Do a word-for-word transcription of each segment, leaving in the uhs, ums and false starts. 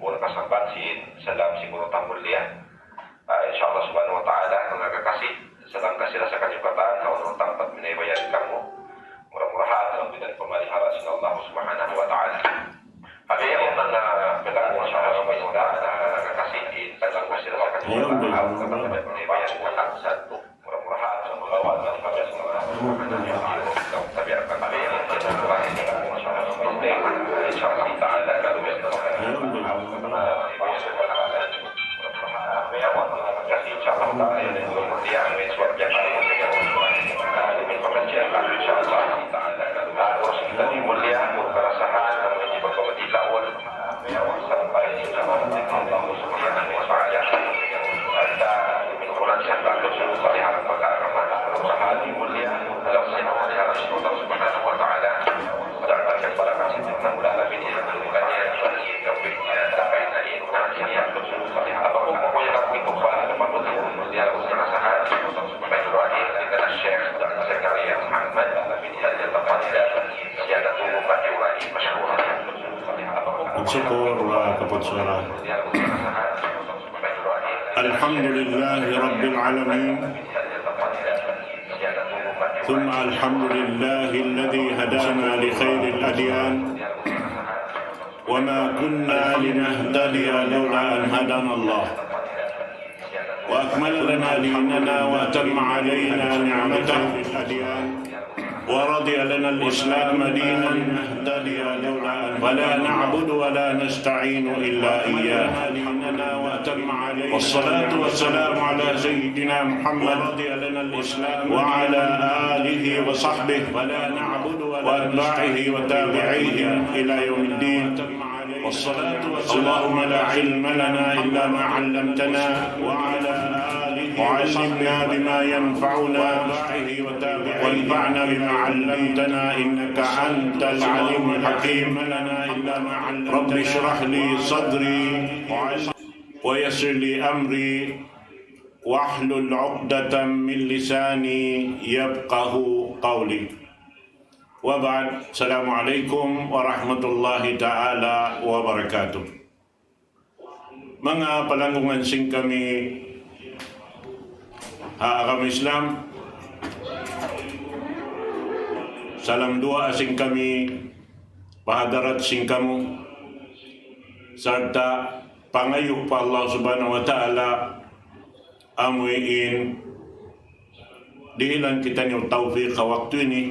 Mura kasambat sin salam sin guru ta mulliya. Ah, insya Allah subhanahu wa ta'ala, manga kakasi, salam kasi-lasa kaniyu katan, ha unu tampat minaybayan kamu. Mura-murahan, alam bidan pamalihara sin Allah subhanahu wa ta'ala. Abi, awn na, ah, bidan, insya Allah subhanahu wa ta'ala, manga kakasi, salam kasi-lasa kaniyu katan, ha unu tampat minaybayan kamu. Magsukul wa kaput suara. الحمد لله رب العالمين. ثم الحمد لله الذي هدانا لخير الأديان. وما كنا لنهتدي لولا أن هدانا الله. وأكمل لنا ديننا وأتم علينا نعمته. ورضي لنا الإسلام دينا. فلا نعبد ولا نستعين إلا إياه. والصلاة والسلام على سيدنا محمد وعلى آله وصحبه وأتباعه وتابعيهم إلى يوم الدين. اللهم لا علم لنا إلا ما علمتنا. وعلمنا بما ينفعنا. وانفعنا بما علمتنا إنك أنت العليم الحكيم. رب اشرح لي صدري ويسر لي أمري واحلل عقدة من لساني يفقه قولي. وبعد، السلام عليكم ورحمة الله تعالى وبركاته. Manga palanggungan sin kami ha agama Islam, salam duwaa sin kami pa hadarat sin kamu, sarta' pangayu' pa Allah Subhanahu wa Ta'ala, amu in dihilan kitaniyu tawfik ha waktu ini,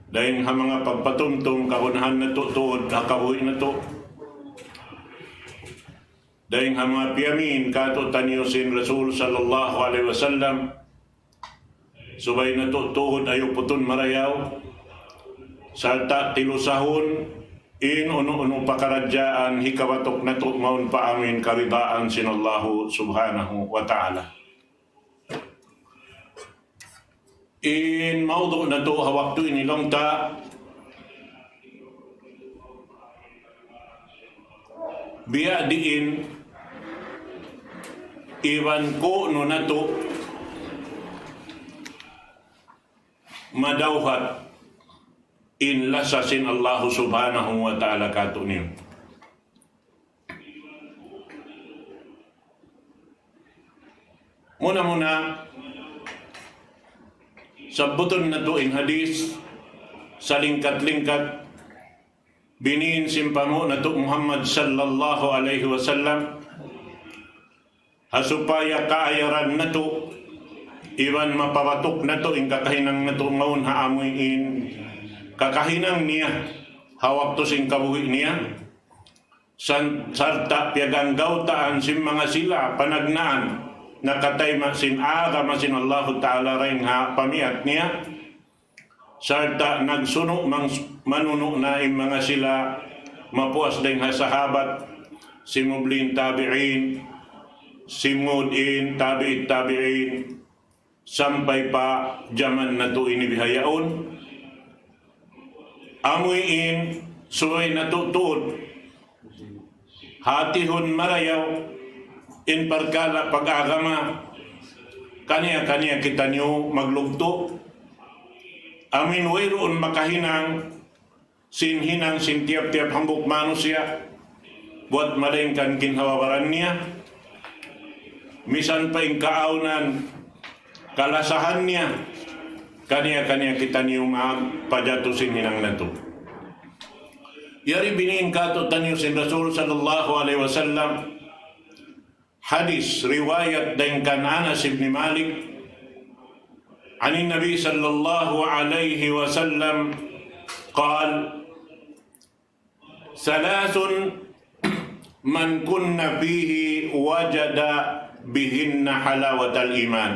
dayn ha manga pagpatumtum kagunahan natu' tuud ha kabuhi' natu'. Dayn ha manga piyamin kātu'niyu sin Rasul sallallahu alayhi wasallam, subay natu' tuud ayaw putun marayaw, sarta' tilusahun in unu-unu pakaradjaan hikabatuk natu' mawn pa amuin karidaan sin Allahu Subhanahu wa Ta'ala. In mawdu' natu' ha waktu ini laung ta, biya' diin iban ku'nu natu' madawhat in lasa sin Allahu Subhanahu wa Ta'ala kātu'niyu. Muna-muna, sabbutun natu' in hadith salingkat-lingkat, biniin sin panghu' natu' Muhammad sallallahu alayhi wasallam, ha supaya kaayaran natu', iban mapabatuk natu' in kakahinang natu' mawn ha amuin kakahinang niya ha waktu sin kabuhi' niya, san-, sarta' piyaganggautaan sin manga sila panagnaan nakatayma' sin agama sin Allahu Ta'ala dayn ha pamiyat niya, sarta' nagsunu' mang-, manunu' na in manga sila mapuas dayn ha sahabat, simud in tabi'in, simud in tabi'it tabi'in, sampay pa jaman natu' ini bihaun. Amuin subay natu' tuud hatihun marayaw in parkala' pag-agama, kaniya-kaniya kitaniyu maglugtu'. Amuin wayruun makahinang sin hinang sin tiyap-tiyap hambuuk manusiya', buat malaingkan ginhawa-baran niya, misan pa in kaawnan kalasahan niya, kaniya-kaniya kitaniyu magpajatu sin hinang natu'. Yari biniin kātu'niyu sin Rasul sallallahu alayhi wasallam, hadis riwayat dayn kan Anas ibn Malik, عن النبي صلى الله عليه وسلم قال: ثلاث من كن فيه وجد بهن حلاوة الإيمان،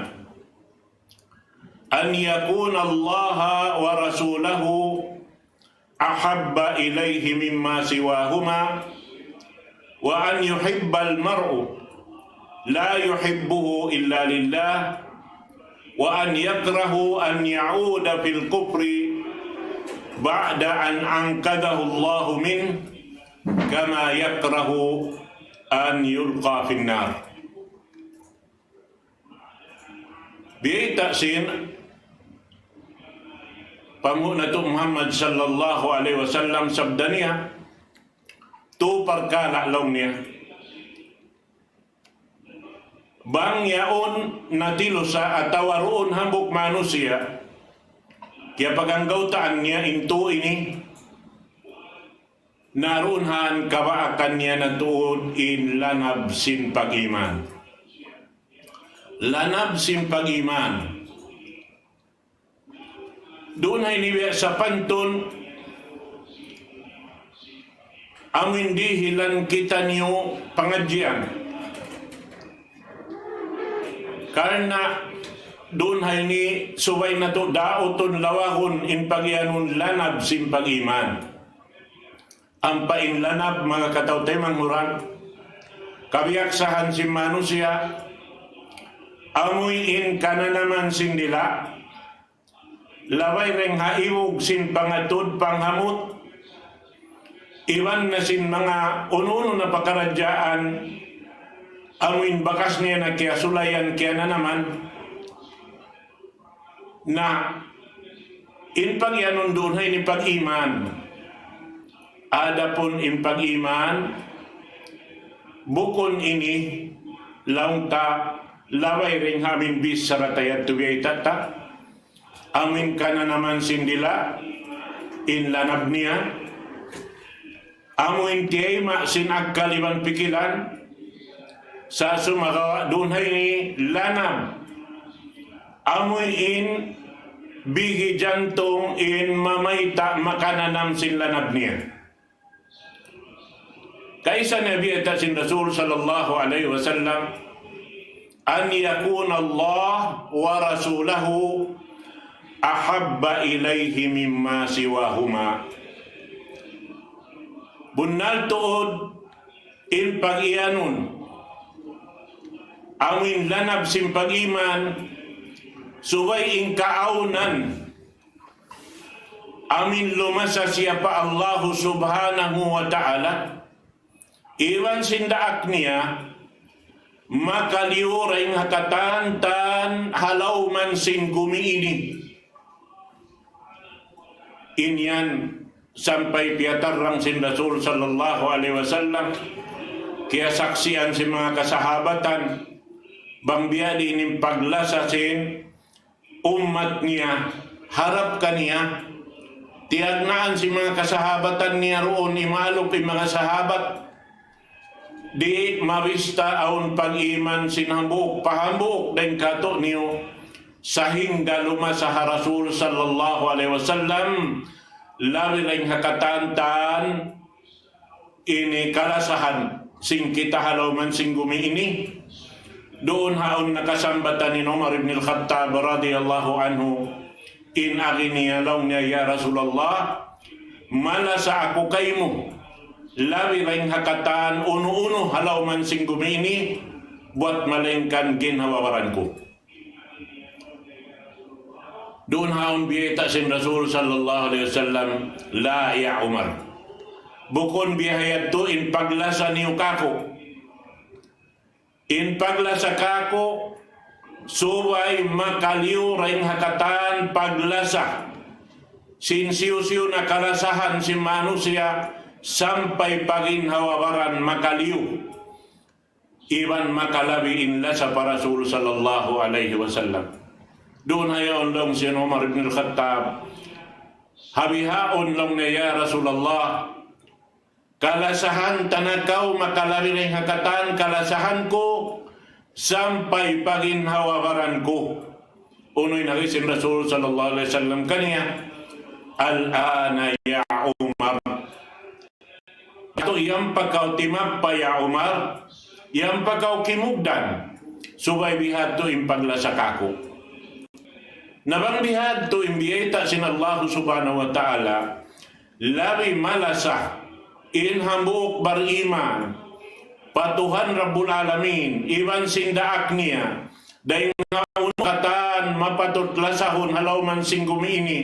أن يكون الله ورسوله أحب إليه مما سواهما، وأن يحب المرء لا يحبه إلا لله، وأن يكره أن يعود في الكفر بعد أن أنقذه الله منه، كما يكره أن يلقى في النار. Biyayta' sin panghu' natu' Muhammad sallallahu alayhi wasallam, sabda niya, tu parkala' laung niya. Bang yaun natilusa atawa duun hambuuk manusiya', kiyapaganggautaan niya in tu ini, na duun ha kabaakan niya na tuud in lanab sin pag-iman. Lanab sin pag-iman. Duun ha ini biya' sapantun, amu in dihilan kitaniyu pangadjian. Karna' duun ha ini subay natu' dautun lawahun in pagiyanun lanab sin pag-iman. Ampa in lanab, manga kataw-taymanghuran, kabiyaksahan sin manusiya', amuin kananaman sin dila', labay dayn ha iwug sin pangatud panghamut, iban na sin manga unu-unu na pakaradjaan, amuin bakas niya na kiyasulayan, kiyananaman, na in pagiyanun duun ha ini pag-iman. Adapun in pag-iman, bukun ini laung ta labay dayn ha amuin bichara ta yadtu biyayta' ta, amuin kananaman sin dila', in lanab niya, amuin tiyayma' sin akkal iban pikilan, sa' sumagawa' duun ha ini lanab, amuin bigi jantung in mamayta' makananam sin lanab niya. Kaisa na biyayta' sin Rasul sallallahu alayhi wasallam, أن يكون الله ورسوله أحب إليه مما سواهما. Bunnal tuud in pagiyanun, amuin lanab sin pag-iman, subay in kaawnan, amuin lumasa siya pa Allahu Subhanahu wa Ta'ala, iban sin daak niya, makaliyu dayn ha katantan ha lawm sin gumi ini. In yan sampay piyatarrang sin Rasul sallallahu alayhi wasallam, kiyasaksian sin manga kasahabatan, bang biya' diin in paglasa sin ummat niya, harap kaniya, tiyagnaan sin manga kasahabatan niya duun, imalup in manga sahabat, di' mabista awn pag-iman sin hambuuk pa hambuuk dayn kātu'niyu, sahingga lumasa ha Rasul sallallahu alayhi wasallam, labi dayn ha katantan ini kalasahan sin kita ha lawm sin gumi ini. Duun ha awn nakasambatan hi Umar ibn al-Khattab radiyallahu anhu, in agi niya, laung niya, "Ya Rasulullah, malasa aku kaymu, labi dayn ha katan unu-unu ha lawm sin gumi ini, buat malaingkan ginhawa-baran ku." Duun ha awn biyayta' sin Rasul sallallahu alayhi wasallam, "La, ya Umar. Bukun biya' ha yadtu in paglasa niyu kāku'. In paglasa kāku', subay makaliyu dayn ha katan paglasa sin hisiyu-siyu na kalasahan sin manusiya', sampay pa ginhawa-baran makaliyu, iban makalabi in lasa pa Rasul sallallahu alayhi wasallam. Duun ha yaun laung sin Umar ibn al-Khattab, ha bihaun laung niya, "Ya Rasulullah, kalasahan ta na kaw makalabi dayn ha katan kalasahan ku, sampay pa ginhawa-baran ku." Unu in agi sin Rasul sallallahu alayhi wasallam kaniya, "Al-ana ya Umar." Atu yan pa kaw timappa ya Umar, yan pa kaw kimugdan, subay bihadtu in paglasa kaku'. Na bang bihadtu in biyayta' sin Allah subhanahu wa ta'ala, labi malasa in hambuuk bariman pa Tuhan Rabbul Alamin, iban sin daak niya, dayn ha unu katan mapatut lasahun ha lawm sin gumi ini,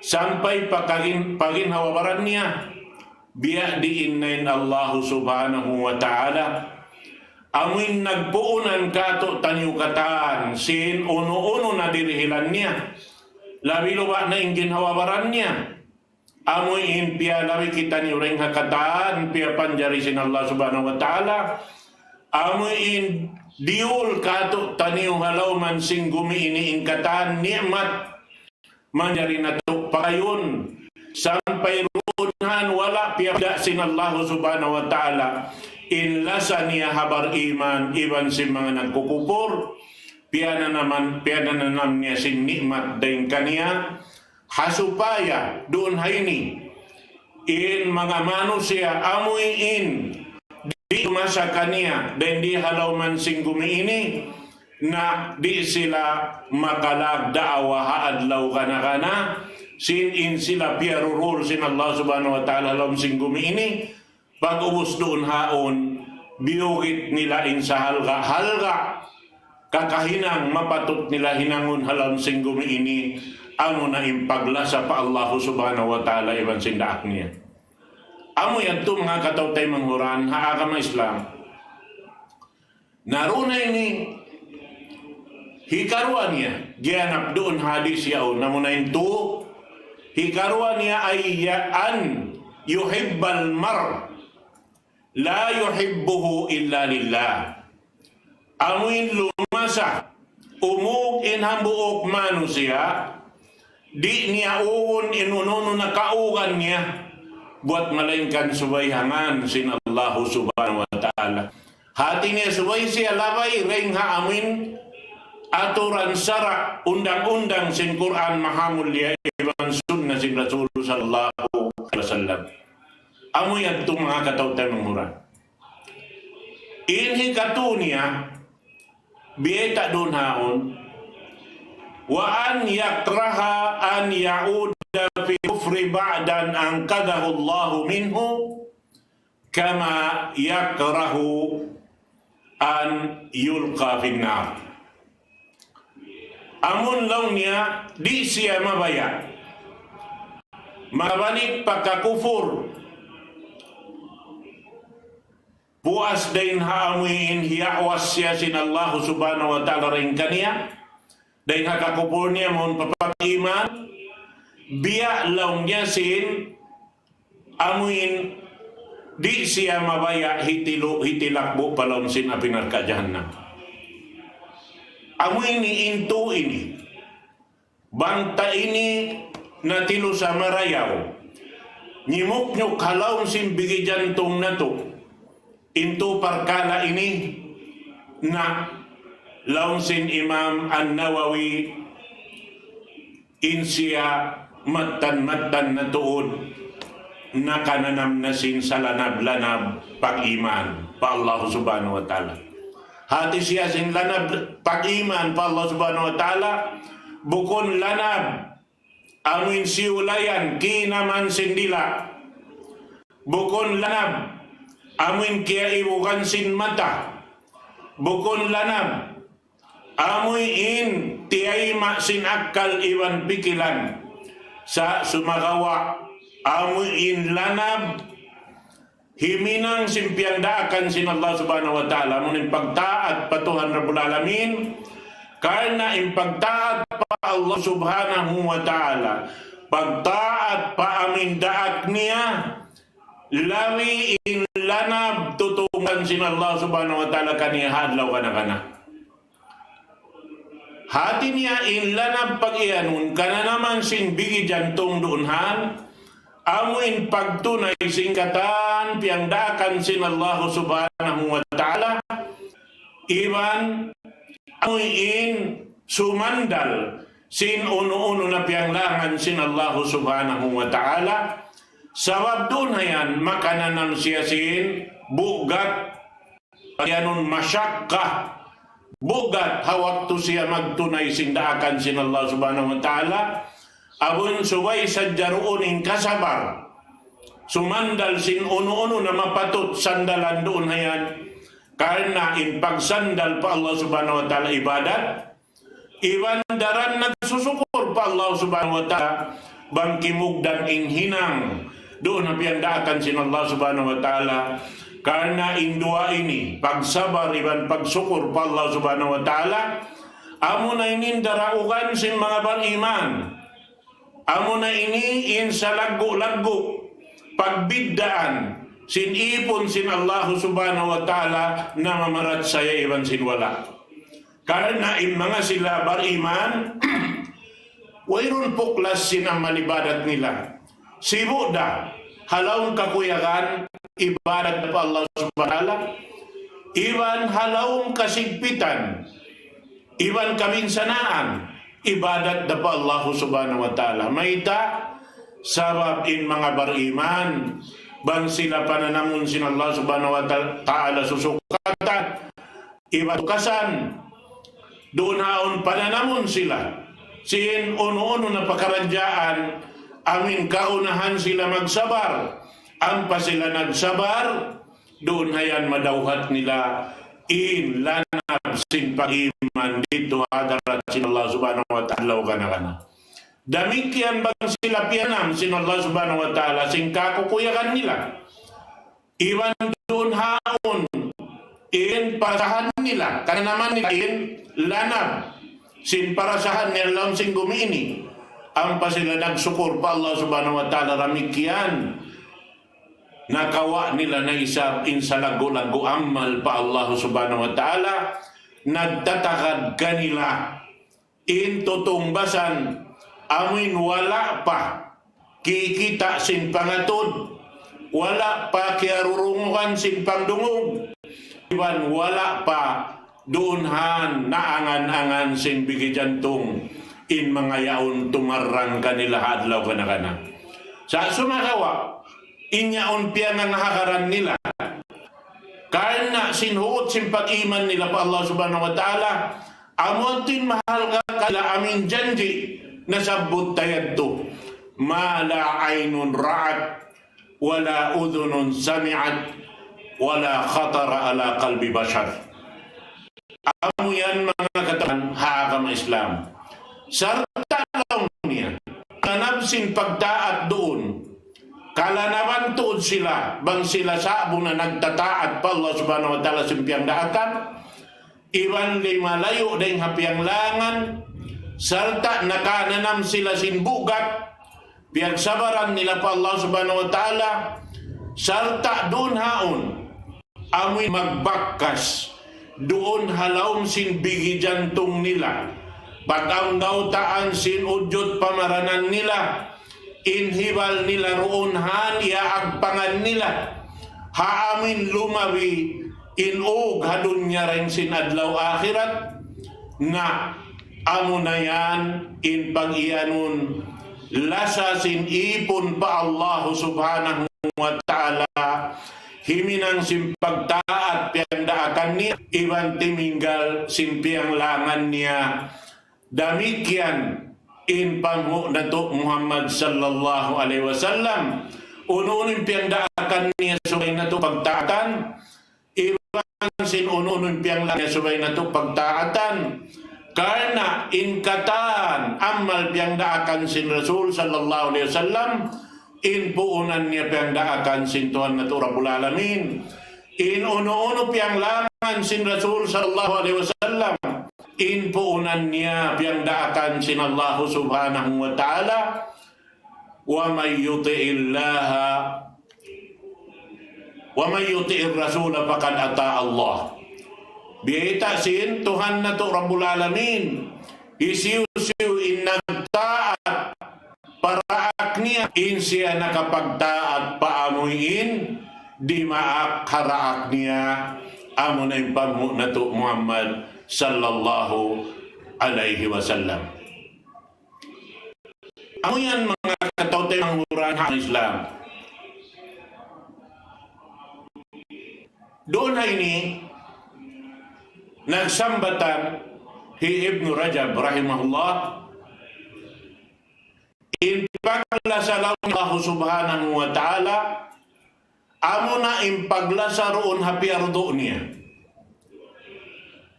sampay pa kagin-, pa ginhawa-baran niya, biya' diin na in Allah subhanahu wa ta'ala amuin nagpuunan kātu'niyu katan sin unu-unu na dirihilan niya, labi luba' na in ginhawa-baran niya. Amuin piyalabi kitaniyu dayn ha katan piyapanjari sin Allah subhanahu wa ta'ala, amuin diyul kātu'niyu ha lawm sin gumi ini in katan ni'mat manjari natu' pakayun, sampay duun han wala' piyabida' sin Allah subhanahu wa ta'ala in lasa niya ha bariman iban sin manga nagkukupur, piyananaman, piyananam niya sin ni'mat dayn kaniya, ha supaya duun ha ini in manga manusiya' amuin di' masa kaniya dayn di ha lawm sin gumi ini, na di' sila makalagda' ha adlaw kana-kana, sin in sila piyarurul sin Allah subhanahu wa ta'ala ha lawm sin gumi ini, pag-ubus duun haun, biyugit nila in sahalga'-halga' kakahinang mapatut nila hinangun ha lawm sin gumi ini, amuna in paglasa pa Allah subhanahu wa ta'ala iban sin daak niya. Amu yadtu manga kataw-taymanghuran ha agama Islam. Na duun na ini hikaruwa niya, giyanap duun hadis yaun, amuna in tu, hikaruwa niya ay ya-, an yuhibbal mar la yuhibbuhu illa lillah. Amuin lumasa, umug in hambuuk manusiya', di' niya ugun in unu-unu na kaugan niya, buwat malaingkan subay ha ngan sin Allahu subhanahu wa ta'ala. Hati niya subay siya labay dayn ha amuin aturan sara' undang-undang sin Qur'an mahamulliya iban sunna sin Rasul sallallahu alayhi wasallam. Amu yadtu manga kataw-taymanghuran. In hikatu niya, biyayta' duun haun, وأن يكره أن يعود في الكفر بعد أن أنقذه الله منه كما يكره أن يلقى في النار. Amun laung niya, di' siya mabaya' makabalik pa kakupur puas dayn ha amuin hiyawas siya sin Allah subhanahu wa ta'ala dayn kaniya, dayn ha kakupur niya mawn pa pag-iman, biya' laung niya sin amuin di' siya mabaya' hitilu-, hitilakbu' pa lawm sin api narka' jahannam. Amu ini in tu ini. Bang ta ini natilusa marayaw, nyimuknyuk ha lawm sin bigi jantung natu', in tu parkala' ini na laung sin Imam An-Nawawi, in siya mattan-mattan na tuud nakananam na sin salanab-lanab pag-iman pa Allah subhanahu wa ta'ala. Hati siya sin lanab pag-iman pa Allah subhanahu wa ta'ala, bukun lanab amuin siyulayan kinaman sin dila', bukun lanab amuin kiyaibugan sin mata, bukun lanab amuin tiyayma' sin akkal iban pikilan. Sa' sumagawa' amuin lanab himinang sin piyagdaakan sin Allah subhanahu wa ta'ala, amuin pagtaat pa Tuhan Rabbul Alamin, karna' in pagtaat pa Allah subhanahu wa ta'ala, pagtaat pa amuin daak niya, labi in lanab tutungan sin Allah Subhanahu wa Ta'ala kaniya ha adlaw kana-kana. Hati niya in lanab pag-iyanun, kananaman sin bigi jantung duun han, amu in pagtunay sin katan piyangdaakan sin Allah Subhanahu wa Ta'ala, iban amu in sumandal sin unu-unu na piyanglangan sin Allah Subhanahu wa Ta'ala. Sabab duun hayan makananam siya sin bugat, iyanun masyakka, bugat ha waktu siya magtunay sin daakan sin Allah Subhanahu wa Ta'ala. Amun subay sadja duun in kasabar, sumandal sin unu-unu na mapatut sandalan duun hayan. Karna' in pagsandal pa Allah Subhanahu wa Ta'ala ibadat, iban daran nagsusukur pa Allah Subhanahu wa Ta'ala, bang kimugdan in hinang duun ha piyangdaakan sin Allah Subhanahu wa Ta'ala. Karna' in duwa ini, pagsabar iban pagsukur pa Allah Subhanahu wa Ta'ala, amuna ini in daraugan sin manga bariman. Amuna ini in salaggu'-laggu' pagbiddaan sin ipun sin Allah Subhanahu wa Ta'ala, na mamarachaya iban sin wala'. Karna' in manga sila bariman, wayruun puklas sin amal ibadat nila. Sibu' da ha lawm kakuyagan, ibadat pa Allah Subhanahu wa Ta'ala, iban ha lawm kasigpitan, iban kabinsanaan, ibadat da pa Allah Subhanahu wa Ta'ala. Mayta'? Sabab in manga bariman, bang sila pananamun sin Allah Subhanahu wa Ta'ala susukatan, iban tukasan, duun haun pananamun sila sin unu-unu na pakaradjaan, amin kaunahan sila magsabar. Ampa sila nagsabar, duun hayan madawhat nila in lanab sin pag-iman didtu ha hadarat sin Allah Subhanahu wa Ta'ala kana-kana. Damikkiyan bang sila piyanam sin Allah Subhanahu wa Ta'ala sin kakukuyagan nila. Iban duun haun in parasahan nila, kananaman nila in lanab sin parasahan nila lawm sin gumi ini. Ampa sila nagsukur pa Allah Subhanahu wa Ta'ala damikkiyan. Nakawa' nila na isab in salaggu'-laggu' amal pa Allah Subhanahu wa Ta'ala. Nagtatagad kanila in tutungbasan, amuin wala' pa kikita' sin pangatud, wala' pa kiyarurungugan sin pangdungug, iban wala' pa duun han naangan-angan sin bigi jantung in manga yaun tumarrang kanila ha adlaw kana-kana. Sa' sumagawa', in yaun piyangangahagaran nila, karna' sin hugut sin pag-iman nila pa Allah Subhanahu wa Ta'ala, amu tuud in mahalga' kanila amin janji' nasabbut ta yadtu, ما لا عين رأت ولا أذن سمعت ولا خطر على قلب بشر. Amu yan manga katan ha agama Islam. Sarta' laung niya, lanab sin pagtaat duun, kalanaban tuud sila, bang sila sa'bu na nagtataat pa Allah Subhanahu wa Ta'ala sin piyangdaakan, iban limalayu' dayn ha piyanglangan, sarta' nakananam sila sin bugat, piyagsabaran nila pa Allah Subhanahu wa Ta'ala, sarta' duun haun, amuin magbakkas duun ha lawm sin bigi jantung nila, pag-anggawtaan sin udjut pamaranan nila, in hibal nila duun han iyaagpangan nila, ha amuin lumabi in ug ha dunya dayn sin adlaw akhirat, na amuna yan in pag-iyanun lasa sin ipun pa Allah Subhanahu wa Ta'ala, himinang sin pagtaat piyagdaakan niya, iban timinggal sin piyanglangan niya. Damikkiyan in panghu' natu' Muhammad sallallahu alayhi wasallam. Unu-unu in piyagdaakan niya subay natu' pagtaatan, iban sin unu-unu in piyanglangan niya subay natu' pagtaatan. Karna' in katan amal piyagdaakan sin Rasul sallallahu alayhi wasallam, in puunan niya piyagdaakan sin Tuhan natu' Rabbul Alamin. In unu-unu piyanglangan sin Rasul sallallahu alayhi wasallam, in puunan niya piyagdaakan sin Allah Subhanahu wa Ta'ala. ومن يطع الله ومن يطع الرسول فقد أطاع الله. Biyayta' sin Tuhan natu' Rabbul Alamin, hisiyu-siyu in nagtaat pa daak niya, in siya nakapagtaat pa amuin dimaak ha daak niya, amuna in panghu' natu' Muhammad sallallahu alayhi wasallam. Amu yan manga kataw-taymanghuran ha Islam. Duun ha ini, nagsambatan hi Ibnu Rajab rahimahullah, in paglasa laung Allah subhanahu wa ta'ala, amuna in paglasa duun ha piyardu niya.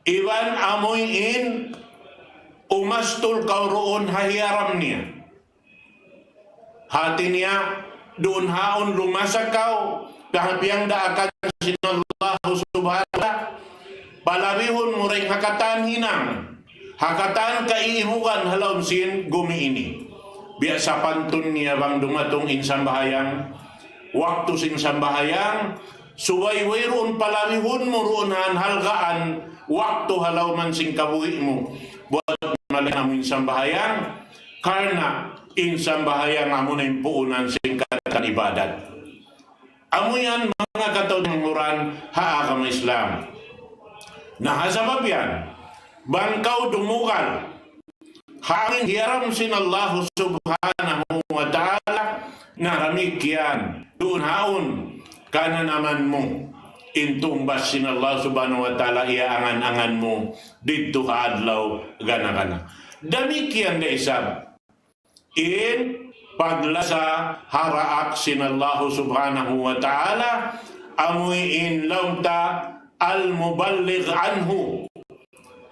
Iban amuin umastul kaw duun ha hiyaram niya. Hati niya, duun haun lumasa kaw, piyangdaakan sin Allah subhanahu wa ta'ala, palabihun mu dayn ha katan hinang, ha katan kaiibugan ha lawm sin gumi ini. Biya' sapantun niya bang dumatung in sambahayang, waktu sin sambahayang, subay wayruun palabihun mu duun han halgaan waktu ha lawm sin kabuhi' mu. Buat malain amu in sambahayang, karna' in sambahayang amuna in puunan sin katan ibadat. Amu yan manga kataw-taymanghuran ha agama Islam. Na ha sabab yan, bang kaw dumugal ha amuin hiyaram sin Allah subhanahu wa ta'ala, na damikkiyan duun haun kananaman mu in tungbas sin Allah subhanahu wa ta'ala, iyaangan-angan mu didtu ha adlaw gana-gana. Damikkiyan da isab in paglasa ha daak sin Allah subhanahu wa ta'ala, amuin laung ta al-muballigh anhu.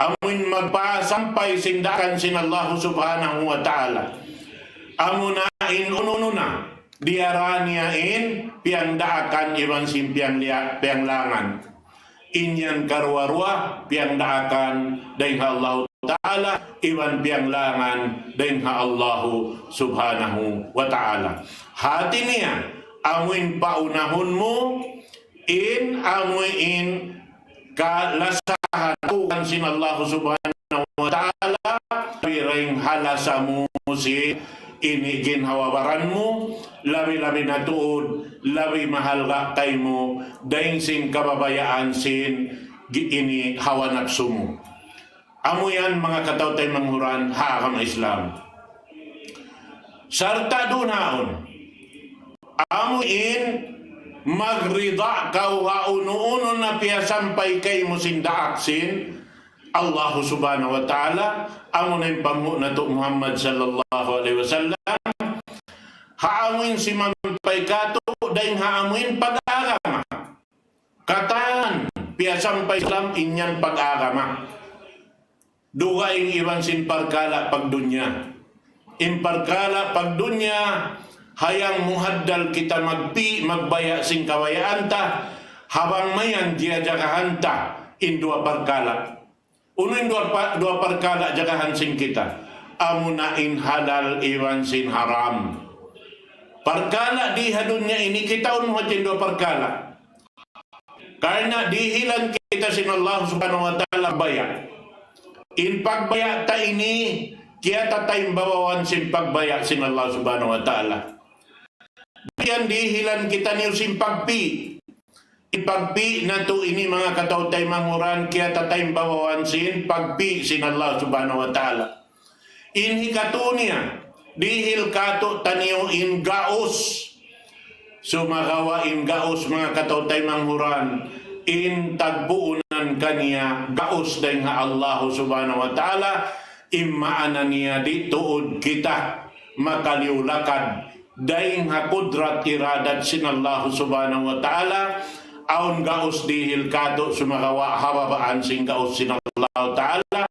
Amuin magpasampay sin daakan sin Allah subhanahu wa ta'ala. Amuna in unu-unu na diyara niya in piyangdaakan iban sin piyangliya-, piyanglangan. In yan karuwa-ruwa, piyangdaakan dayn ha Allahu Ta'ala, iban piyanglangan dayn ha Allahu Subhanahu wa Ta'ala. Hati niya, amuin paunahun mu, in amuin kalasahan tukan sin Allahu Subhanahu wa Ta'ala, labi dayn ha lasa mu sin ini ginhawa-baran mu, labi-labi na tuud, labi mahalga' kaymu, dayn sin kabayaan sin gi-, ini hawa napsu mu. Amu yan manga kataw-taymanghuran ha agama Islam. Sarta' duun haun, amuin magrida kaw ha unu-unu na piyasampay kaymu sin daak sin Allahu Subhanahu wa Ta'ala, amuna in panghu' natu' Muhammad sallallahu alayhi wasallam, ha amuin simampay katu' dayn ha amuin pag-agama. Katan piyasampay Islam in yan pag-agama. Dugaing iban sin parkala' pagdunya. In parkala' pagdunya, hayang muhaddal kita magpi-, magbaya' sin kabayaan ta, ha bang mayan diyajagahan ta in duwa parkala'. Unu in duwa pa-, duwa parkala' jagahan sin kita? Amuna in halal iban sin haram. Parkala' di ha dunya ini kitaun mu hadja in duwa parkala'. Karna' dihilan kita sin Allah Subhanahu wa Ta'ala baya'. In pagbaya' ta ini, kiyatataymbabawan sin pagbaya' sin Allah Subhanahu wa Ta'ala. Yan dihilan kitaniyu sin pagpi'. In pagpi' natu' ini manga kataw-taymanghuran, kiyatataymbabawan sin pagpi' sin Allah Subhanahu wa Ta'ala. In hikatu niya, dihil katu'taniyu in gaus. Sumagawa' in gaus manga kataw-taymanghuran, in tagpuunan kaniya gaus dayn ha Allah Subhanahu wa Ta'ala, in maana niya di' tuud kita makaliyu lakad dayn ha kudrat iradat sin Allah Subhanahu wa Ta'ala, awn gaus dihil katu' sumagawa' ha babaan sin gaus sin Allah Ta'ala,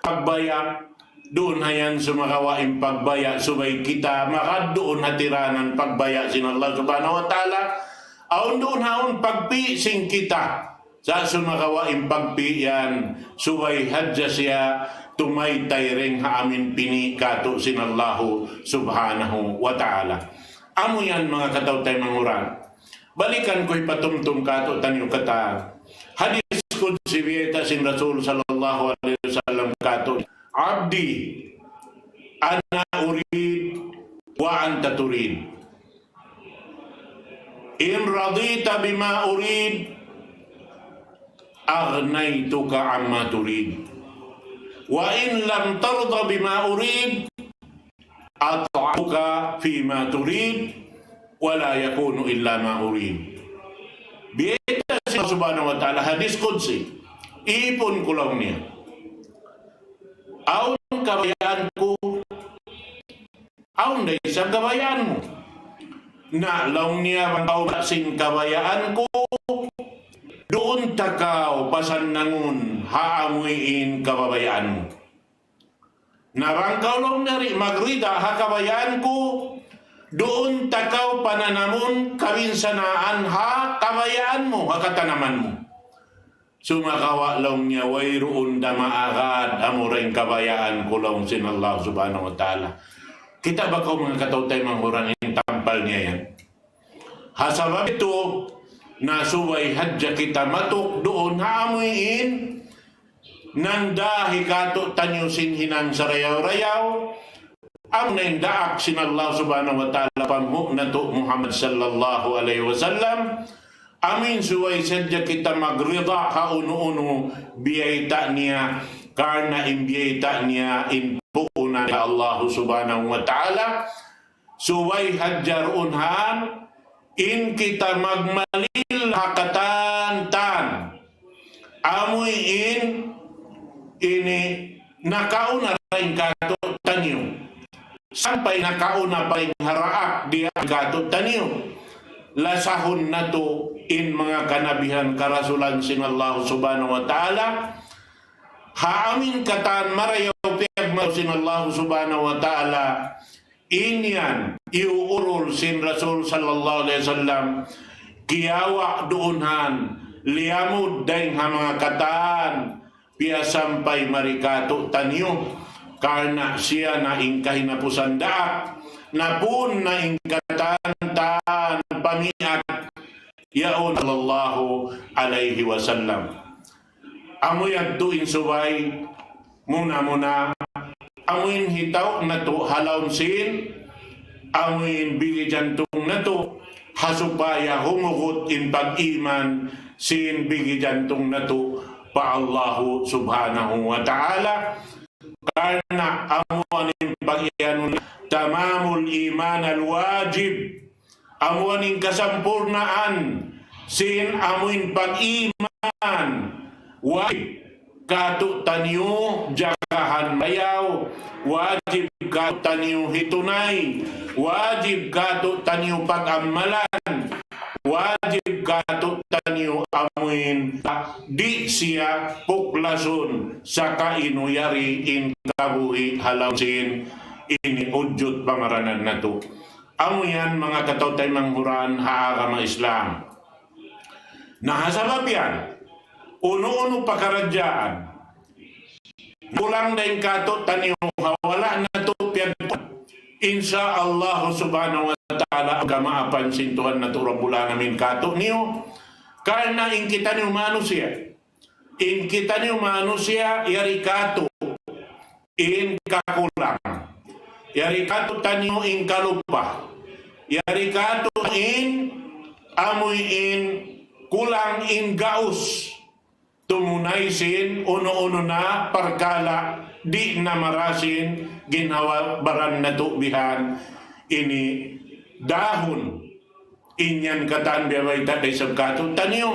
pagbaya', duun ha yan sumagawa' in pagbaya', subay kita magad duun ha tiranan pagbaya' sin Allah Subhanahu wa Ta'ala, awn duun haun pagpi' sin kita, sa' sumagawa' in pagpi' yan, subay hadja siya tumaytay dayn ha amuin pini' katu' sin Allahu Subhanahu wa Ta'ala. Amu yan manga kataw-taymanghuran. Balikan ku hipatumtum kātu'niyu katan. Hadith Qudsi biyayta' sin Rasul sallallahu alayhi wasallam kātu', عبدي أنا أريد وأنت تريد، إن رضيت بما أريد أغنيتك عما تريد، وإن لم ترض بما أريد أطعتك فيما تريد ولا يكون إلا ما أريد. Biyayta' sin Allah Subhanahu wa Ta'ala, hadith Qudsi, ipun ku laung niya. Awn kabayaan ku, awn da isab kabayaan mu. Na laung niya, bang kaw ba sin kabayaan ku, duun ta kaw pasannangun ha amuin kababayaan mu. Na bang kaw laung niya di' magrida ha kabayaan ku, duun ta kaw pananamun kabinsanaan ha kabayaan mu, ha katanaman mu. Sumagawa' laung niya, wayruun da maagad amura in kabayaan ku laung sin Allah Subhanahu wa Ta'ala. Kita' ba kaw manga kataw-taymanghuran in tampal niya yan? Ha sabab itu, na subay hadja kita matuk duun ha amuin nangdahi kātu'niyu sin hinang sarayaw-rayaw, amuna in daak sin Allah Subhanahu wa Ta'ala pa panghu' natu' Muhammad sallallahu alayhi wasallam, amuin subay sadja kita magrida ha unu-unu biyayta' niya, karna' in biyayta' niya in puunan ha Allah Subhanahu wa Ta'ala, subay hadja duun ha in kita magmalil ha katan-katan. Amuin ini nakauna dayn kātu'niyu. Sampay nakauna pa in haraak diya kātu'niyu. Lasahun natu' in manga kanabihan karasulan sin Allah Subhanahu wa Ta'ala. Ha amuin katan marayaw piyagmarayaw sin Allah Subhanahu wa Ta'ala. In yan, iyuurul sin Rasul sallallahu alayhi wasallam, kiyawa' duun han, liyamud dayn ha manga katan, piyasampay mari kātu'niyu, karna' siya na in kahinapusan daak, na pun na in katan-katan pamiat, yaun sallallahu alayhi wasallam. Amu yadtu in subay, muna-muna, amuin hitaw natu' ha lawm sin, amuin bigi jantung natu', ha supaya humugut in pag-iman sin bigi jantung natu' pa Allahu Subhanahu wa Ta'ala. Karna' amu in pag-iyanun tamamul iman al-wajib. Amu in kasampurnaan sin amuin pag-iman. Wajib kātu'niyu jagahan marayaw. Wajib kātu'niyu hitunay. Wajib kātu'niyu pag-amalan. Wajib kātu'niyu amuin di' siya puklasun saka inu yari in kabuhi' ha lawm sin ini ujud pangaranan natu'. Amu yan manga kataw-taymanghuran ha agama Islam. Na ha sabab yan, unu-unu pakaradjaan, kulang dayn kātu'niyu ha wala' natu' piyagkulang. Insya Allah Subhanahu wa Ta'ala, kamaapan sin Tuhan natu' Rabbul Alamin kātu'niyu. Karna' in kitaniyu manusiya', in kitaniyu manusiya', yari kātu' in kakulang. Yari kātu'niyu in kalupa. Yari kātu' in amuin kulang in gaus. Tumunay sin unu-unu na parkala' di' na marayaw sin ginhawa-baran natu' bihan ini dahun. In yan katan biya' bayta' da isab kātu'niyu.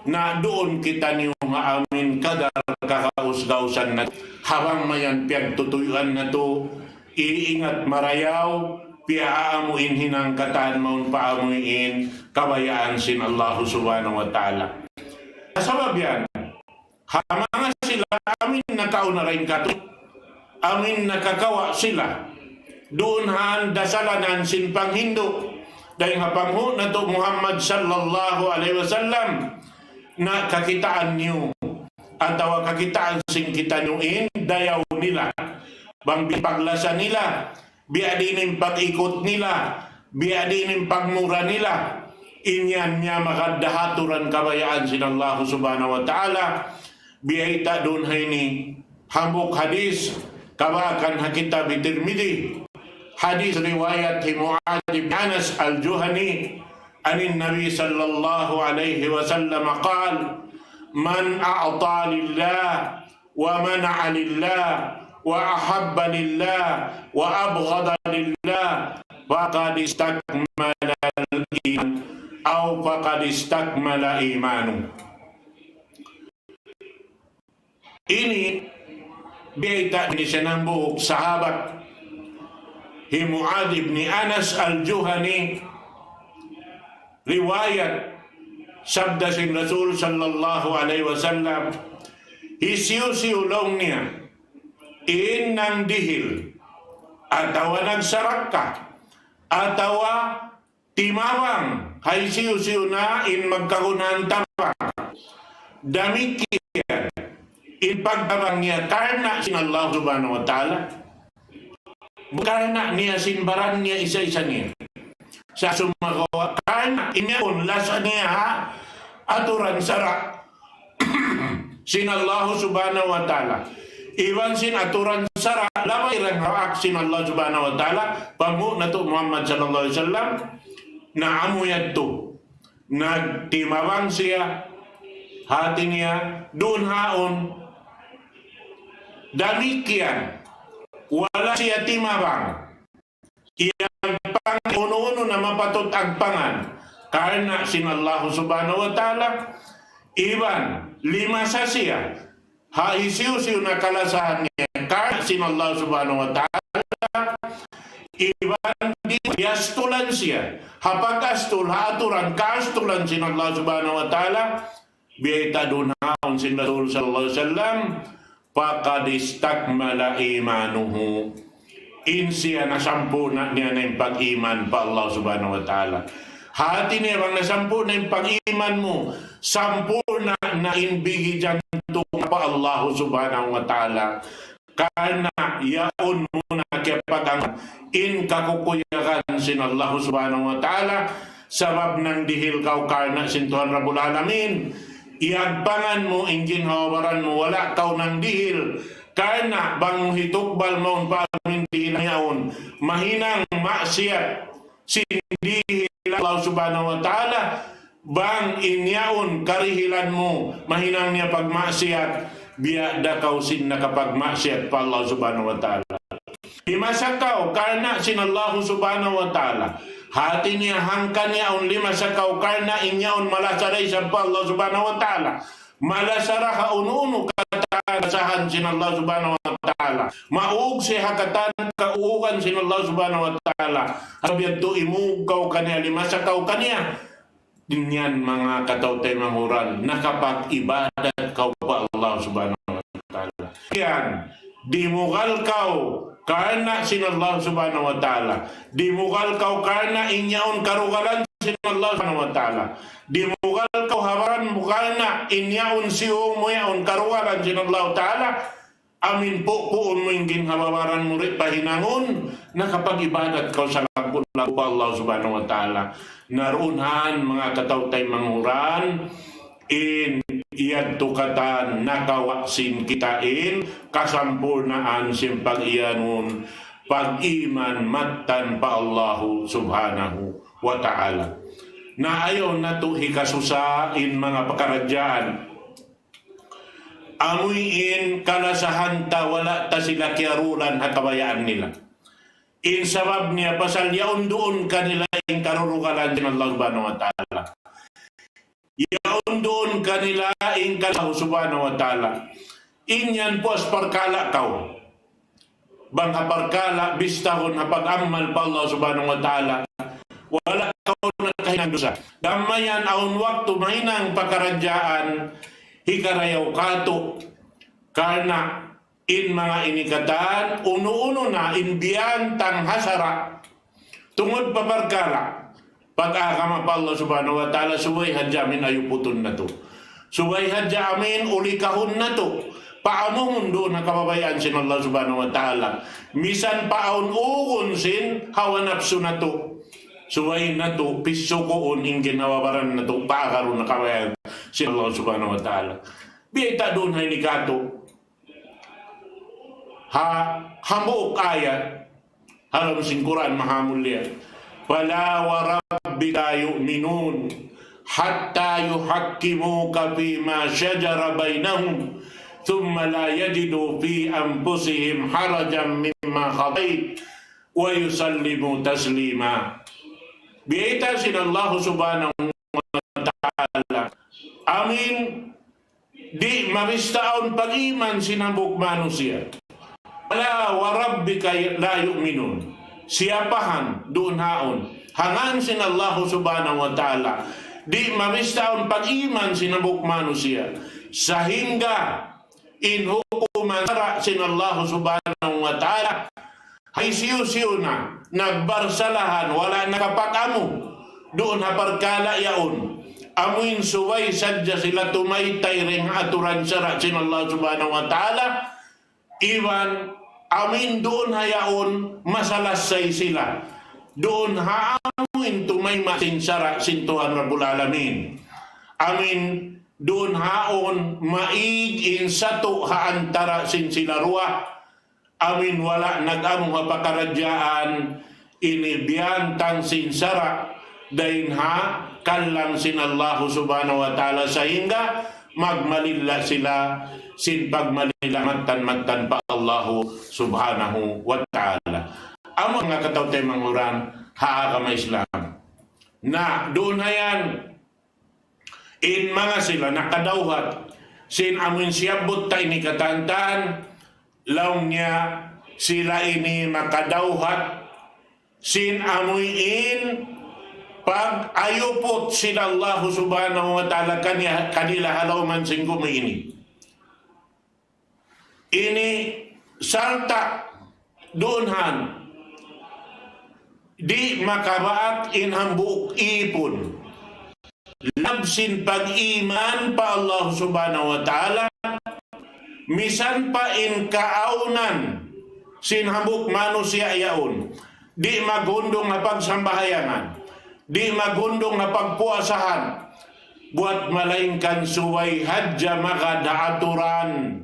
Na duun kitaniyu ha amuin kadar kagaus-gausan natu'. Ha bang mayan piyagtutuyuan natu', iingat marayaw, piyaamu in hinang katan mawn pa amuin kabayaan sin Allah Subhanahu wa Ta'ala. Sabab yan, ha manga sila amuin nakauna dayn kātu', amuin nakakawa' sila duun ha dasalanan sin panghindu' dayn ha panghu' natu' Muhammad sallallahu alayhi wasallam, na kakitaan niyu atawa kakitaan sin kitaniyu in dayaw nila, bang biya' paglasa nila, biya' diin in pag-ikut nila, biya' diin in pagmura nila. In yan niya magad da ha aturan kabayaan sin Allah Subhanahu wa Ta'ala. Biyayta' duun ha ini hambuuk hadith, kabakan ha kitab Tirmidhi. Hadith riwayat hi Mu'adh ibn Anas al-Juhani, عن النبي صلى الله عليه وسلم قال: من أعطى لله ومنع لله وأحب لله وأبغض لله فقد استكمل الإيمان أو فقد استكمل إيمانه. Ini biyayta' ini sin hambuuk sahabat hi Mu'adh ibn Anas al-Juhani, riwayat sabda sin Rasul sallallahu alayhi wasallam, hisiyu-siyu laung niya in nangdihil atawa nagsarakka atawa timabang ha hisiyu-siyu na in magkagunahan tabang. Damikkiyan in pagtabang niya karna' sin Allah Subhanahu wa Ta'ala. Karna' niya sin baran niya isa-isa niya. Sa' sumagawa' karna' in yaun lasa niya ha aturan sara' sin Allah Subhanahu wa Ta'ala iban sin aturan sara' labay dayn ha aturan sin Allah Subhanahu wa Ta'ala, panghu' natu' Muhammad sallallahu alayhi wasallam, na amu yadtu. Nagtimabang siya, hati niya, duun ha yaun. Damikkiyan, wala' siya timabang. Iyagpang unu-unu na mapatut agpangan karna' sin Allah Subhanahu wa Ta'ala, iban limasa siya ha hisiyu-siyu na kalasahan niya karna' sin Allah Subhanahu wa Ta'ala, iban di' piyastulan siya ha pag-astul ha aturan kaastulan sin Allah Subhanahu wa Ta'ala, biyayta' duun ha yaun sin Rasul sallallahu alayhi wasallam, فقد استكمل إيمانه. In siya nasampurna' niya na in pag-iman pa Allah Subhanahu wa Ta'ala. Hati niya bang nasampurna' in pag-iman mu, sampurna' na in bigi jantung pa Allah Subhanahu wa Ta'ala. Karna' yaun mu na kiyapag-angan in kakukuyagan sin Allah Subhanahu wa Ta'ala, sabab nangdihil kaw karna' sin Tuhan Rabbul Alamin. Iyagpangan mu in ginhawa-baran mu, wala' kaw nangdihil karna' bang hitukbal mawn pa amin dihil yaun mahinang maksiyat sin dihil Allah Subhanahu wa Ta'ala. Bang in yaun karihilan mu mahinang niya pagmaksiyat, biya' da kaw sin nakapagmaksiyat pa Allah Subhanahu wa Ta'ala. Limasa kaw karna' sin Allah Subhanahu wa Ta'ala. Hati niya hangkan yaun limasa kaw karna' in yaun malasa da isab pa Allah Subhanahu wa Ta'ala. Malasa da ha unu-unu katan kalasahan sin Allah Subhanahu wa Ta'ala. Maug siya ha katan kauugan sin Allah Subhanahu wa Ta'ala. Sabab yadtu imug kaw kaniya, limasa kaw kaniya. Dayn yan manga kataw-taymanghuran, nakapag-ibadat kaw pa Allah Subhanahu wa Ta'ala. Yan, dimugal kaw karna' sin Allah Subhanahu wa Ta'ala. Dimugal kaw karna' in yaun karugalan sin Allah Subhanahu wa Ta'ala. Dimugal kaw ha baran mu karna' in yaun siyung mu yaun karugalan sin Allah Ta'ala. Amin pupuun mu in ginhawa-baran mu di' pa hinangun, nakapag-ibadat kaw salaggu'-laggu' pa Allah Subhanahu wa Ta'ala. Na duun yan manga kataw-taymanghuran, in yadtu katan nakawa' sin kita in kasampurnaan sin pag-iyanun, pag-iman mattan pa Allah Subhanahu wa Ta'ala. Na ayaw natu' hikasusa in manga pakaradjaan. Amuin kalasahan ta, wala' ta sila kiyarulan ha kabayaan nila. In sabab niya pasal yaun duun kanila in karurugalan sin Allah Subhanahu wa Ta'ala. Yaun duun kanila in kal-, Allah Subhanahu wa Ta'ala. In yan puas parkala' kaw. Bang ha parkala' bistahun ha pag-amal pa Allah Subhanahu wa Ta'ala, wala' kaw nakahinang dusa. Gam mayan awn waktu mahinang pakaradjaan, hikarayaw katu'. Karna' in manga ini katan, unu-unu na in biyantang ha sara'. Tungud pa parkala' pag-agama pa Allah Subhanahu wa Ta'ala, subay hadja amin ayuputun natu'. Subay hadja amin ulikahun natu'. Paamuhun duun ha kababayaan sin Allah Subhanahu wa Ta'ala. Misan pa awn ugun sin hawa napsu natu'. Subay natu' pisukuun in ginhawa-baran natu' paagarun na kabayaan sin Allah Subhanahu wa Ta'ala. Biyayta' duun ha ini katu'. Ha, hambuuk ayat ha lawm sin Qur'an Mahamulliya. فلا وربك لا يؤمنون حتى يحكموك فيما شجر بينهم ثم لا يجدوا في أنفسهم حرجا مما قضيت ويسلموا تسليما. Biyayta' sin Allah Subhanahu wa Ta'ala. Amin. Di' mabista awn pag-iman sin hambuuk manusiya'. فلا وربك لا يؤمنون. Siyapahan duun haun. Ha ngan sin Allah Subhanahu wa Ta'ala. Di' mabista awn pag-iman sin hambuuk manusiya'. Sahingga in hukuman sara' sin Allah Subhanahu wa Ta'ala, hisiyu-siyu na nagbarsalahan, wala' nakapag-amu duun ha parkala' yaun. Amuin subay sadja sila tumaytay dayn ha aturan sara' sin Allah Subhanahu wa Ta'ala, iban amuin duun ha yaun masalassay sila. Duun ha amuin tumayma' sin sara' sin Tuhan Rabbul Alamin. Amuin duun haun maig in satu' ha antara' sin sila duwa. Amuin wala' nag-amu ha pakaradjaan ini biyantang sin sara' dayn ha kalang sin Allahu Subhanahu wa Ta'ala sahingga magmalilla sila sin pagmalilla mattan-mattan pa Allahu Subhanahu wa Ta'ala. Amu manga kataw-taymanghuran ha agama Islam. Na, duun na yan. In manga sila nakadawhat sin amuin siyabbut ta ini katantan, laung niya sila ini makadawhat sin amuin pag-ayuput sin Allahu Subhanahu wa Ta'ala kaniya, kanila ha lawm sin gumi ini. Ini sarta' duun han di' makabaak in hambuuk ipun. Labsin pag-iman pa Allah Subhanahu wa Ta'ala, misan pa in kaawnan sin hambuuk manusiya' yaun, di' maghundung ha pagsambahayangan, di' maghundung ha pagpuasahan, buwat malaingkan subay hadja magad ha aturan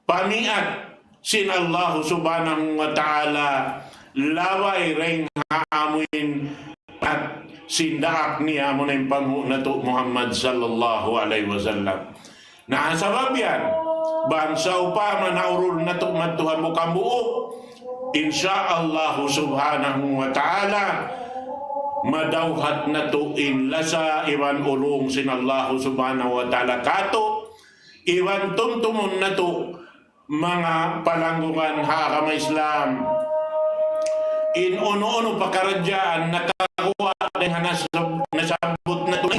pamiat sin Allahu Subhanahu wa Ta'ala, labay dayn ha amuin at sin daak niya amuna in panghu' natu' Muhammad sallallahu alayhi wasallam. Na sabab yan, bang sawpama naurul natu' madtu hambuuk-hambuuk, insya Allahu Subhanahu wa Ta'ala, madawhat natu' in lasa iban ulung sin Allahu Subhanahu wa Ta'ala katu', iban tumtumun natu' manga palanggungan ha agama Islam. In unu-unu pakaradjaan nakaguwa' dayn ha nasab-, nasabbut natu',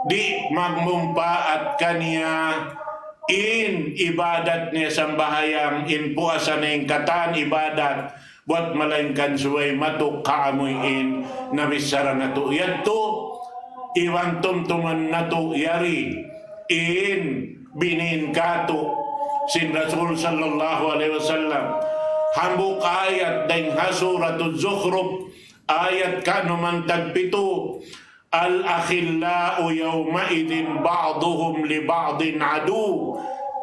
di' magmumpaat kaniya in ibadat niya sambahayang, in puasa niya, in katan ibadat, buwat malaingkan subay matuk ha amuin nabichara natu' yadtu, iban tumtuman natu' yari in binin katu' sin Rasul sallallahu alayhi wasallam. Hambuuk ayat dayn ha Suratul Zukhruf, ayat kanuman tagpitu, الأخلاء يومئذ بعضهم لبعض عدو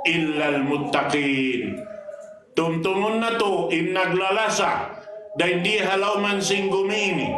إلا المتقين. Tumtumun natu' in naglalasa dayn di ha lawm sin gumi ini.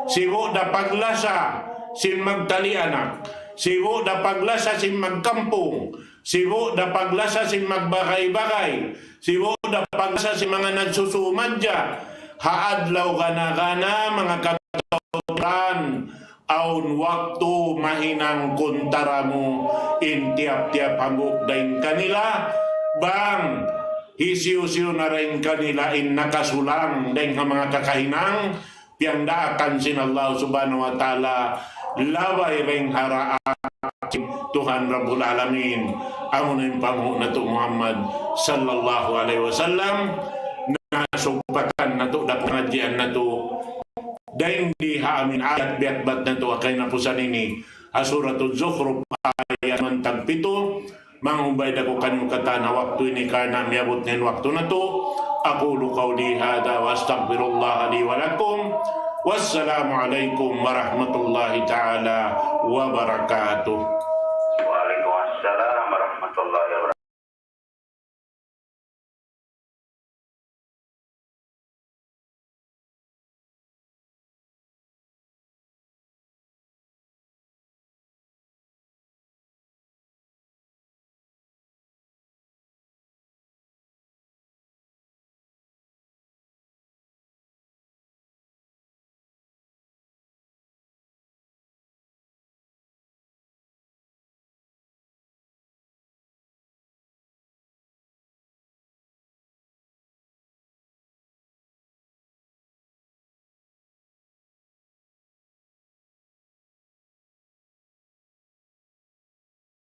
Sibu' da paglasa sin magtali anak. Sibu' da paglasa sin magkampung. Sibu' da paglasa sin magbagay-bagay. Sibu' da paglasa sin manga nagsusumadja. Ha adlaw gana-gana, manga katuran, awn waktu mahinang kuntara mu in tiyap-tiyap hambuuk dayn kanila, bang hisiyu-siyu na dayn kanila in nakasulang dayn ha manga kakahinang piyagdaakan sin Allah Subhanahu wa Ta'ala, labay dayn ha daak sin Tuhan Rabbul Alamin, amuna in panghu' natu' Muhammad sallallahu alayhi wasallam, na sugpatan natu', da pangadjian natu', dayn di ha amuin ayat biyatbat natu' ha kahinapusan ini, ha Suratul Zukhruf, ayat man tagpitu, manghumbay da aku kaniyu katan ha waktu ini karna' miyabut na in waktu natu'. أقول قولي هذا وأستغفر الله لي ولكم. والسلام عليكم ورحمة الله تعالى وبركاته.